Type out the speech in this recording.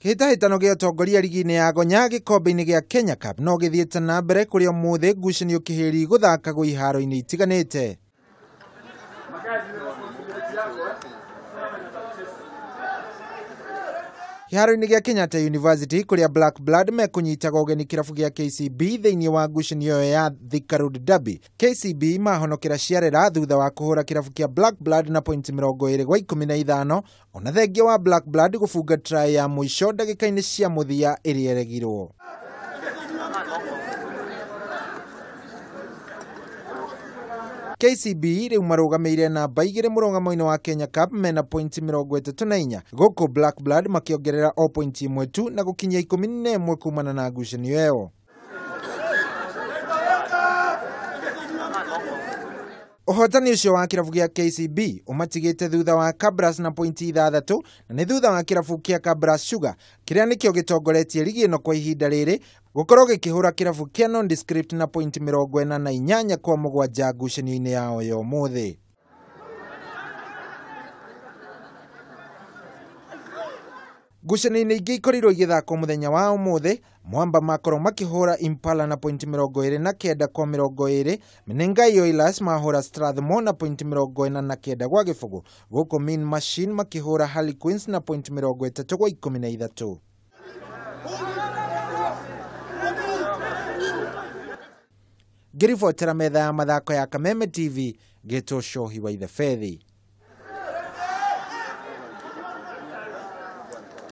Kĩhĩtahĩtano gĩa ũtongoria rigi-inĩ ya Gonya gĩkombe-inĩ gĩa Kenya Cup no gĩthiĩte na mbere kũrĩa ũmũthĩ ngucanio kĩhĩri gũthakagwo iharo-inĩ itiganĩte. Kĩharo-inĩ gĩa Kenyatta University kũrĩa Black Blood mekũnyitaga ũgeni kĩrabu gĩa KCB thĩinĩ wa ngucanio ĩyo ya Thika Road Derby. KCB mahonokera Ciarera thutha wa kũhũra kĩrabu kĩa Black Blood na pointi 25 ona thengia wa Black Blood gũbunga try ya mũico ndagĩka-inĩ cia mũthia ĩrĩa ĩregirwo. KCB rĩu marũgamĩire namba 2 mũrũgamo-inĩ wa Kenya Cup mena pointi 34 gũkũ Black Blood makĩongerera o pointi 1 tu na gũkinyia 11 kumana na ngucanio ĩyo. Ũhotani ũcio wa kĩrabu gĩa KCB ũmatigĩte thutha wa Kabras na pointi 6 na nĩ thutha wa kĩrabu kĩa Kabras Sugar kĩrĩa nĩkĩo gĩtongoretie rigi ĩno kwa ihinda rĩrĩ gũkorwo gĩkĩhũra kĩrabu kĩa Nondescript na pointi 48 kwa 7 ngucanio-inĩ yao ya ũmũthĩ. Ngucanio-inĩ ingĩ ikorirwo igĩthakwo mũthenya wa ũmũthĩ, Mwamba makorwo makĩhũra Impala na pointi 29 kwa 20, Menengai Oilers mahũra Strathmore na pointi 49 gwa 0, gũkũ Mean Machine makĩhũra Harlequins na pointi 30 kwa 13. Ngĩribotera metha ya mathako ya Kameme TV, ngĩtwo Cohi wa Ithebethi.